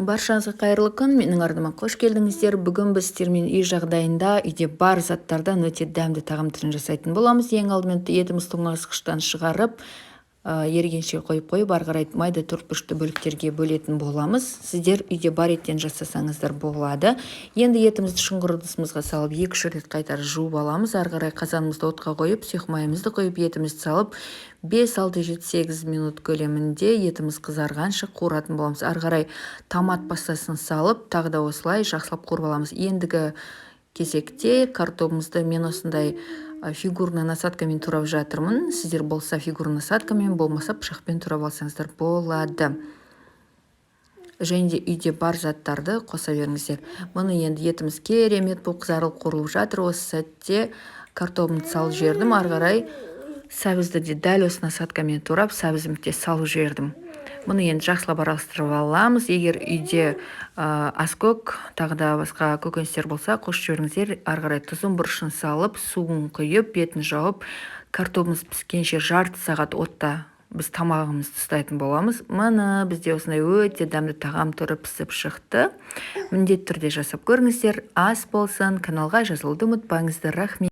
Баршаңызға қайырлы күн! Менің арнама қош келдіңіздер! Бүгін біз сіздермен үй жағдайында, үйде бар заттардан өте дәмді тағам түрін жасайтын боламыз. Ең алдымен етімізді тоңазытқыштан шығарып, ерігенше қойып қойып, ары қарай майда төртбұрышты бөліктерге бөлетін боламыз. Сіздер үйде бар еттен жасасаңыздар болады. Енді етімізді шұңғыр ыдысымызға салып, екі-үш рет қайтара жуып аламыз. Ары қарай қазанымызды отқа қойып, сұйық майымызды құйып, етімізді салып, 5, 6, 7, 8 минут көлемінде етіміз қызарғанша қуыратын боламыз. Ары қарай томат пастасын салып, тағы да осылай жақсылап қуырып аламыз. Ендігі кезекте картобымызды мен осындай фигурный насадкамен турап жатырмын. Сіздер болса фигурный насадкамен, болмаса пышақпен турап алсаңыздар болады. Және де үйде бар заттарды қоса беріңіздер. Мұны енді етіміз керемет болып қызарылып, қуырылып жатыр. Осы сәтте картобымды салып жібердім. Ары қарай сәбізді де дәл осы насадкамен турап, сәбізімді де салып жібердім. Мұны енді жақсылап араластырып аламыз. Егер үйде аскөк, тағы да басқа көкөністер болса, қосып жіберіңіздер. Ары қарай тұзын, бұрышын салып, суын құйып, бетін жауып, картобымыз піскенше жарты сағат отта біз тамағымызды ұстайтын боламыз. Міне, бізде осындай өте дәмді тағам түрі пісіп шықты. Міндетті түрде жасап көріңіздер. Ас болсын! Каналға жазылуды ұмытпаңыздар. Рахмет!